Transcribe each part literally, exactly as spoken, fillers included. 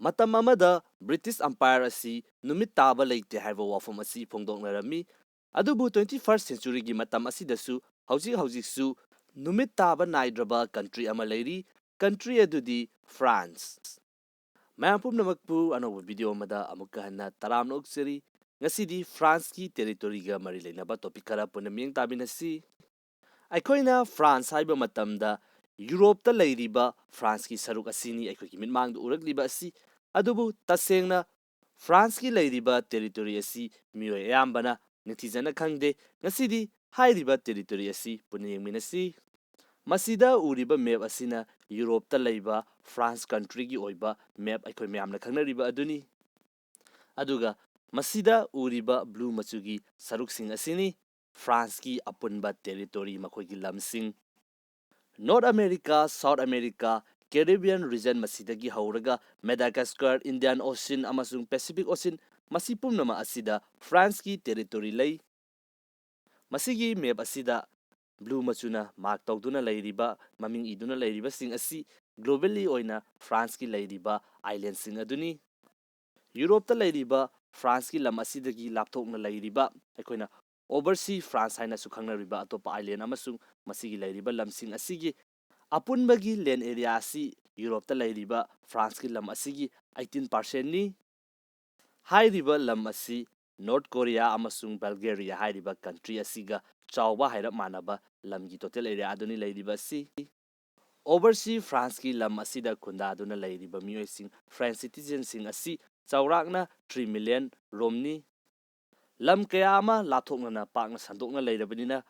ꯃꯇꯝ ꯑꯃꯗ British Empire ꯑꯁꯤ ꯅꯨꯃꯤꯠ ꯇꯥꯕ ꯂꯩꯇꯦ ꯍꯥꯏꯕ ꯋꯥꯐꯝ ꯑꯁꯤ ꯐꯣꯡꯗꯣꯛꯅꯔꯝꯃꯤ꯫ ꯑꯗꯨꯕꯨ twenty first centuryꯒꯤ ꯃꯇꯝ ꯑꯁꯤꯗꯁꯨ ꯍꯧꯖꯤꯛ ꯍꯧꯖꯤꯛꯁꯨ ꯅꯨꯃꯤꯠ ꯇꯥꯕ ꯅꯥꯏꯗ꯭ꯔꯕ country ꯑꯃ ꯂꯩꯔꯤ꯫ Country ꯑꯗꯨꯗꯤ France꯫ ꯃꯌꯥꯝ ꯄꯨꯝꯅꯃꯛꯄꯨ ꯑꯅꯧꯕ video ꯑꯃꯗ ꯑꯃꯨꯛꯀ ꯍꯟꯅ ꯇꯔꯥꯝꯅ ꯑꯣꯛꯆꯔꯤ꯫ ꯉꯁꯤꯗꯤ Franceꯀꯤ territoryꯒ ꯃꯔꯤ ꯂꯩꯅꯕ topic ꯈꯔ ꯄꯨꯟꯅ ꯃꯤꯠꯌꯦꯡ ꯇꯥꯃꯤꯟꯅꯁꯤ꯫ ꯑꯩꯈꯣꯏꯅ France ꯍꯥꯏꯕ ꯃꯇꯝꯗ Europeꯇ ꯂꯩꯔꯤꯕ Franceꯀꯤ ꯁꯔꯨꯛ ꯑꯁꯤꯅꯤ ꯑꯩꯈꯣꯏꯒꯤ ꯃꯤꯠꯃꯥꯡꯗ ꯎꯔꯛꯂꯤꯕ ꯑꯁꯤ꯫ ꯑꯗꯨꯕꯨ ꯇꯁꯦꯡꯅ Franceꯀꯤ ꯂꯩꯔꯤꯕ territory ꯑꯁꯤ ꯃꯤꯑꯣꯏ ꯑꯌꯥꯝꯕꯅ ꯅꯤꯡꯊꯤꯖꯅ ꯈꯪꯗꯦ꯫ ꯉꯁꯤꯗꯤ ꯍꯥꯏꯔꯤꯕ territory ꯑꯁꯤ ꯄꯨꯟꯅ ꯌꯦꯡꯃꯤꯟꯅꯁꯤ꯫ ꯃꯁꯤꯗ ꯎꯔꯤꯕ map ꯑꯁꯤꯅ Europeꯇ ꯂꯩꯕ France countryꯒꯤ ꯑꯣꯏꯕ map ꯑꯩꯈꯣꯏ ꯃꯌꯥꯝꯅ ꯈꯪꯅꯔꯤꯕ ꯑꯗꯨꯅꯤ꯫ ꯑꯗꯨꯒ ꯃꯁꯤꯗ ꯎꯔꯤꯕ blue ꯃꯆꯨꯒꯤ ꯁꯔꯨꯛꯁꯤꯡ ꯑꯁꯤꯅꯤ Franceꯀꯤ ꯑꯄꯨꯟꯕ territory, ꯃꯈꯣꯏꯒꯤ ꯂꯝꯁꯤꯡ꯫ North America, South America, Caribbean region, ꯃꯁꯤꯗꯒꯤ ꯍꯧꯔꯒ Madagascar, Indian Ocean ꯑꯃꯁꯨꯡ Pacific Ocean, ꯃꯁꯤ ꯄꯨꯝꯅꯃꯛ ꯑꯁꯤꯗ Franceꯀꯤ territory ꯂꯩ꯫ ꯃꯁꯤꯒꯤ map ꯑꯁꯤꯗ blue ꯃꯆꯨꯅ mark ꯇꯧꯗꯨꯅ ꯂꯩꯔꯤꯕ, ꯃꯃꯤꯡ ꯏꯗꯨꯅ ꯂꯩꯔꯤꯕꯁꯤꯡ ꯑꯁꯤ globally ꯑꯣꯏꯅ Franceꯀꯤ ꯂꯩꯔꯤꯕ islandꯁꯤꯡ ꯑꯗꯨꯅꯤ꯫ Europeꯇ ꯂꯩꯔꯤꯕ Franceꯀꯤ ꯂꯝ ꯑꯁꯤꯗꯒꯤ ꯂꯥꯞꯊꯣꯛꯅ ꯂꯩꯔꯤꯕ, ꯑꯩꯈꯣꯏꯅ oversea France ꯍꯥꯏꯅꯁꯨ ꯈꯪꯅꯔꯤꯕ ꯑꯇꯣꯞꯄ island ꯑꯃꯁꯨꯡ ꯃꯁꯤꯒꯤ ꯂꯩꯔꯤꯕ ꯂꯝꯁꯤꯡ ꯑꯁꯤꯒꯤ ꯑꯄꯨꯟꯕꯒꯤ land area ꯑꯁꯤ Europeꯇ ꯂꯩꯔꯤꯕ Franceꯀꯤ ꯂꯝ ꯑꯁꯤꯒꯤ eighteen percentꯅꯤ꯫ ꯍꯥꯏꯔꯤꯕ ꯂꯝ ꯑꯁꯤ North Korea ꯑꯃꯁꯨꯡ Bulgaria ꯍꯥꯏꯔꯤꯕ country ꯑꯁꯤꯒ ꯆꯥꯎꯕ ꯍꯥꯏꯔꯞ ꯃꯥꯟꯅꯕ ꯂꯝꯒꯤ total area ꯑꯗꯨꯅꯤ ꯂꯩꯔꯤꯕ ꯑꯁꯤ꯫ Oversea Franceꯀꯤ ꯂꯝ ꯑꯁꯤꯗ ꯈꯨꯟꯗꯥꯗꯨꯅ ꯂꯩꯔꯤꯕ ꯃꯤꯑꯣꯏꯁꯤꯡ, French citizenꯁꯤꯡ ꯑꯁꯤ ꯆꯥꯎꯔꯥꯛꯅ three million ꯔꯣꯝꯅꯤ꯫ ꯂꯝ ꯀꯌꯥ ꯑꯃ ꯂꯥꯞꯊꯣꯛꯅꯅ ꯄꯥꯛꯅ ꯁꯟꯗꯣꯛꯅ ꯂꯩꯔꯕꯅꯤꯅ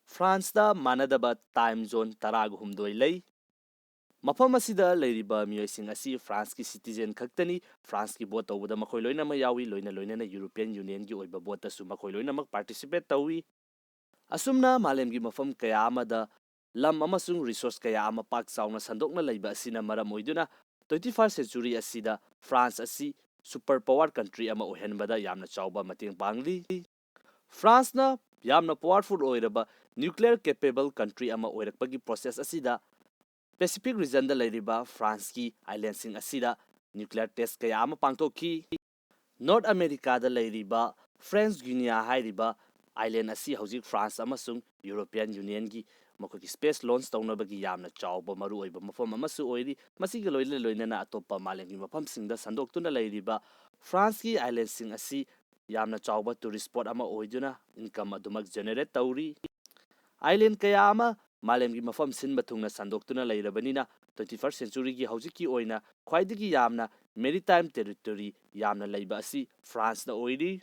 Franceꯇ ꯃꯥꯟꯅꯗꯕ time zone ꯇꯔꯥꯒ ꯍꯨꯝꯗꯣꯏ ꯂꯩ꯫ ꯃꯐꯝ ꯑꯁꯤꯗ ꯂꯩꯔꯤꯕ ꯃꯤꯑꯣꯏꯁꯤꯡ ꯑꯁꯤ Franceꯀꯤ citizen ꯈꯛꯇꯅꯤ꯫ Franceꯀꯤ vote ꯇꯧꯕꯗ ꯃꯈꯣꯏ ꯂꯣꯏꯅꯃꯛ ꯌꯥꯎꯏ, ꯂꯣꯏꯅ ꯂꯣꯏꯅꯅ European Unionꯒꯤ ꯑꯣꯏꯕ voteꯇꯁꯨ ꯃꯈꯣꯏ ꯂꯣꯏꯅꯃꯛ participate ꯇꯧꯏ꯫ ꯑꯁꯨꯝꯅ ꯃꯥꯂꯦꯝꯒꯤ ꯃꯐꯝ ꯀꯌꯥ ꯑꯃꯗ ꯂꯝ ꯑꯃꯁꯨꯡ resource ꯀꯌꯥ ꯑꯃ ꯄꯥꯛ ꯆꯥꯎꯅ ꯁꯟꯗꯣꯛꯅ ꯂꯩꯕ ꯑꯁꯤꯅ ꯃꯔꯝ ꯑꯣꯏꯗꯨꯅ twenty first century ꯑꯁꯤꯗ France ꯑꯁꯤ super power country ꯑꯃ ꯑꯣꯏꯍꯟꯕꯗ ꯌꯥꯝꯅ ꯆꯥꯎꯕ ꯃꯇꯦꯡ ꯄꯥꯡꯂꯤ꯫ Franceꯅ ꯌꯥꯝꯅ powerful ꯑꯣꯏꯔꯕ nuclear capable country ꯑꯃ ꯑꯣꯏꯔꯛꯄꯒꯤ process ꯑꯁꯤꯗ Pacific regionꯗ ꯂꯩꯔꯤꯕ Franceꯀꯤ islandꯁꯤꯡ ꯑꯁꯤꯗ nuclear test ꯀꯌꯥ ꯑꯃ ꯄꯥꯡꯊꯣꯛꯈꯤ꯫ North Americaꯗ ꯂꯩꯔꯤꯕ French Guiana ꯍꯥꯏꯔꯤꯕ island ꯑꯁꯤ ꯍꯧꯖꯤꯛ France ꯑꯃꯁꯨꯡ European Unionꯒꯤ ꯃꯈꯣꯏꯒꯤ space launch ꯇꯧꯅꯕꯒꯤ ꯌꯥꯝꯅ ꯆꯥꯎꯕ ꯃꯔꯨꯑꯣꯏꯕ ꯃꯐꯝ ꯑꯃꯁꯨ ꯑꯣꯏꯔꯤ꯫ ꯃꯁꯤꯒ ꯂꯣꯏꯅ ꯂꯣꯏꯅꯅ ꯑꯇꯣꯞꯄ ꯃꯥꯂꯦꯝꯒꯤ ꯃꯐꯝꯁꯤꯡꯗ ꯁꯟꯗꯣꯛꯇꯨꯅ ꯂꯩꯔꯤꯕ Franceꯀꯤ islandꯁꯤꯡ ꯑꯁꯤ ꯌꯥꯝꯅ ꯆꯥꯎꯕ tourist spot ꯑꯃ ꯑꯣꯏꯗꯨꯅ income ꯑꯗꯨꯃꯛ generate ꯇꯧꯔꯤ꯫ Island ꯀꯌꯥ ꯑꯃ ꯃꯥꯂꯦꯝꯒꯤ ꯃꯐꯝ ꯁꯤꯟꯕ ꯊꯨꯡꯅ ꯁꯟꯗꯣꯛꯇꯨꯅ ꯂꯩꯔꯕꯅꯤꯅ, twenty first centuryꯒꯤ ꯍꯧꯖꯤꯛꯀꯤ ꯑꯣꯏꯅ ꯈ꯭ꯋꯥꯏꯗꯒꯤ ꯌꯥꯝꯅ maritime territory ꯌꯥꯝꯅ ꯂꯩꯕ ꯑꯁꯤ Franceꯅ ꯑꯣꯏꯔꯤ꯫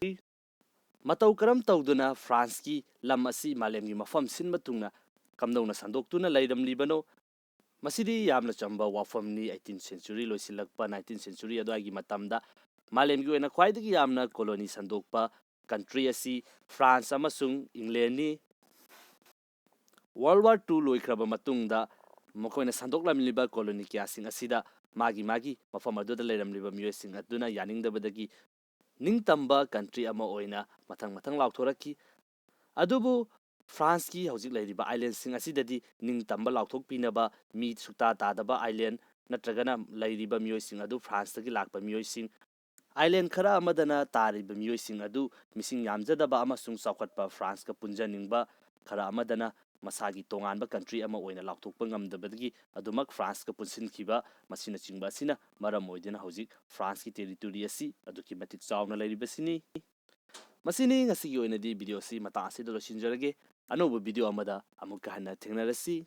ꯃꯇꯧ ꯀꯔꯝ ꯇꯧꯗꯨꯅ Franceꯀꯤ ꯂꯝ ꯑꯁꯤ ꯃꯥꯂꯦꯝꯒꯤ ꯃꯐꯝ ꯁꯤꯟꯕ ꯊꯨꯡꯅ ꯀꯝꯗꯧꯅ ꯁꯟꯗꯣꯛꯇꯨꯅ ꯂꯩꯔꯝꯂꯤꯕꯅꯣ? ꯃꯁꯤꯗꯤ ꯌꯥꯝꯅ ꯆꯝꯕ ꯋꯥꯐꯝꯅꯤ꯫ Eighteenth century ꯂꯣꯏꯁꯤꯜꯂꯛꯄ, nineteenth century ꯑꯗꯨꯋꯥꯏꯒꯤ ꯃꯇꯝꯗ ꯃꯥꯂꯦꯝꯒꯤ ꯑꯣꯏꯅ ꯈ꯭ꯋꯥꯏꯗꯒꯤ ꯌꯥꯝꯅ colony ꯁꯟꯗꯣꯛꯄ country ꯑꯁꯤ France ꯑꯃꯁꯨꯡ Englandꯅꯤ꯫ World War Two ꯂꯣꯏꯈ꯭ꯔꯕ ꯃꯇꯨꯡꯗ ꯃꯈꯣꯏꯅ ꯁꯟꯗꯣꯛꯂꯝꯂꯤꯕ colony ꯀꯌꯥꯁꯤꯡ ꯑꯁꯤꯗ ꯃꯥꯒꯤ ꯃꯥꯒꯤ ꯃꯐꯝ ꯑꯗꯨꯗ ꯂꯩꯔꯝꯂꯤꯕ ꯃꯤꯑꯣꯏꯁꯤꯡ ꯑꯗꯨꯅ ꯌꯥꯅꯤꯡꯗꯕꯗꯒꯤ ꯅꯤꯡꯇꯝꯕ country ꯑꯃ ꯑꯣꯏꯅ ꯃꯊꯪ ꯃꯊꯪ ꯂꯥꯎꯊꯣꯔꯛꯈꯤ꯫ ꯑꯗꯨꯕꯨ Franceꯀꯤ ꯍꯧꯖꯤꯛ ꯂꯩꯔꯤꯕ islandꯁꯤꯡ ꯑꯁꯤꯗꯗꯤ ꯅꯤꯡꯇꯝꯕ ꯂꯥꯎꯊꯣꯛꯄꯤꯅꯕ ꯃꯤ ꯁꯨꯛꯇꯥ ꯇꯥꯗꯕ island ꯅꯠꯇ꯭ꯔꯒꯅ ꯂꯩꯔꯤꯕ ꯃꯤꯑꯣꯏꯁꯤꯡ ꯑꯗꯨ Franceꯇꯒꯤ ꯂꯥꯛꯄ ꯃꯤꯑꯣꯏꯁꯤꯡ, island ꯈꯔ ꯑꯃꯗꯅ ꯇꯥꯔꯤꯕ ꯃꯤꯑꯣꯏꯁꯤꯡ ꯑꯗꯨ ꯃꯤꯁꯤꯡ ꯌꯥꯝꯖꯗꯕ ꯑꯃꯁꯨꯡ ꯆꯥꯎꯈꯠꯄ Franceꯀ ꯄꯨꯟꯖꯅꯤꯡꯕ, ꯈꯔ ꯑꯃꯗꯅ ꯃꯁꯥꯒꯤ ꯇꯣꯉꯥꯟꯕ country ꯑꯃ ꯑꯣꯏꯅ ꯂꯥꯎꯊꯣꯛꯄ ꯉꯝꯗꯕꯗꯒꯤ ꯑꯗꯨꯃꯛ Franceꯀ ꯄꯨꯟꯁꯤꯟꯈꯤꯕ, ꯃꯁꯤꯅꯆꯤꯡꯕ ꯑꯁꯤꯅ ꯃꯔꯝ ꯑꯣꯏꯗꯨꯅ ꯍꯧꯖꯤꯛ Franceꯀꯤ territory ꯑꯁꯤ ꯑꯗꯨꯛꯀꯤ ꯃꯇꯤꯛ ꯆꯥꯎꯅ ꯂꯩꯔꯤꯕꯁꯤꯅꯤ꯫ ꯃꯁꯤꯅꯤ ꯉꯁꯤꯒꯤ ꯑꯣꯏꯅꯗꯤ video ꯑꯁꯤ ꯃꯇꯥꯡ ꯑꯁꯤꯗ ꯂꯣꯏꯁꯤꯟꯖꯔꯒꯦ꯫ ꯑꯅꯧꯕ video ꯑꯃꯗ ꯑꯃꯨꯛꯀ ꯍꯟꯅ ꯊꯦꯡꯅꯔꯁꯤ꯫